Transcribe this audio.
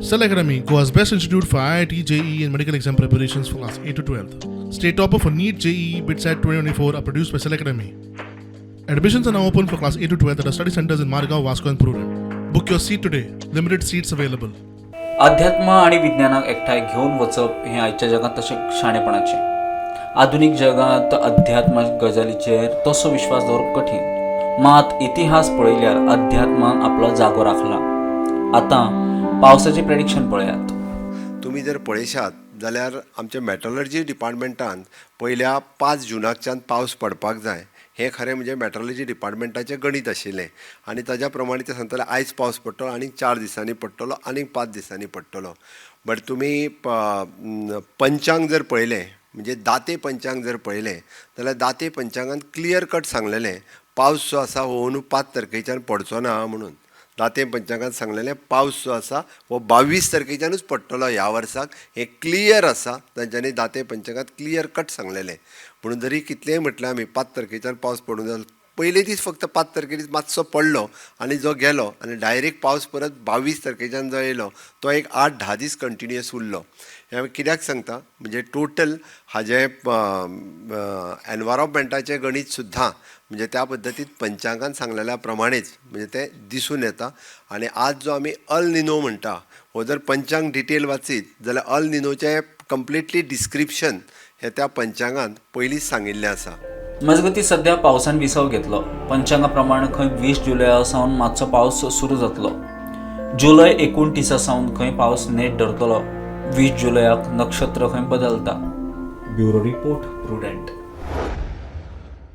Cell Academy, Goa's best institute for IIT, JEE, and medical exam preparations for class 8 to 12. State topper for NEET, JEE, BITSAT 2024 are produced by Cell Academy. Admissions are now open for class 8 to 12 at our study centers in Margao, Vasco, and Prudent. Book your seat today. Limited seats available. अध्यात्म आनी विज्ञानाक एकठांय घेवन वचप हें आयच्या जगांत तशें शाणेपणाचें. आधुनीक जगांत अध्यात्म गजालीचेर तसो विश्वास दवरप कठीण, मात इतिहास पळयल्यार अध्यात्मान आपलो जागो राखला. आतां पावसाचें प्रेडिक्शन पळयात. तुमी जर पळयशात जाल्यार आमच्या मॅट्रोलॉजी डिपार्टमेंटान पयल्या 5 जुनाकच्यान पावस पडपाक जाय हें खरें म्हणजे मॅट्रोलॉजी डिपार्टमेंटाचें गणीत आशिल्लें आनी ताज्या प्रमाणे ते सांगताले आयज पावस पडटलो, आनीक 4 दिसांनी पडटलो, आनीक 5 दिसांनी पडटलो. बट तुमी पंचांग जर पळयलें, म्हणजे दाते पंचांग जर पळयलें जाल्यार दाते पंचांगान क्लियर कट सांगलेलें पावस जो आसा हो अंदू 5 तारखेच्यान पडचो ना म्हणून. दाते पंचांगान सांगलेलें पावस जो आसा हो 22 तारखेच्यानूच पडटलो ह्या वर्साक, हें क्लियर आसा. तांच्यांनी दाते पंचांगात क्लियर कट सांगलेलें. म्हणून जरी कितलेंय म्हटलें आमी 5 तारखेच्यान पावस पडूंक जाय, पयले दीस फक्त 5 तारखे दीस मातसो पडलो आनी जो गेलो आनी डायरेक्ट पावस परत 22 तारखेच्यान जो येयलो तो एक 8-10 दीस कंटिन्युअस उरलो. हें हांवें कित्याक सांगता म्हणजे टोटल हाजें एनवायरोमेंटाचें गणीत सुद्दां म्हणजे त्या पद्दतीन पंचांगान सांगलेल्या प्रमाणेच म्हणजे तें दिसून येता. आनी आज जो आमी अल निनो म्हणटा हो जर पंचांग डिटेल वाचीत जाल्यार अल निनोचें कंप्लिटली डिस्क्रिप्शन हें त्या पंचांगान पयलींच सांगिल्लें आसा. मजगती सध्या पावसान विसव घेतलो. पंचांगा प्रमाण खंय 20 जुलया सावन मातसो पावस सुरू जातलो. जुलय 29 सावन खंय पावस नेट धरतलो. 20 जुलयाक नक्षत्र खंय बदलता. Bureau report, Prudent.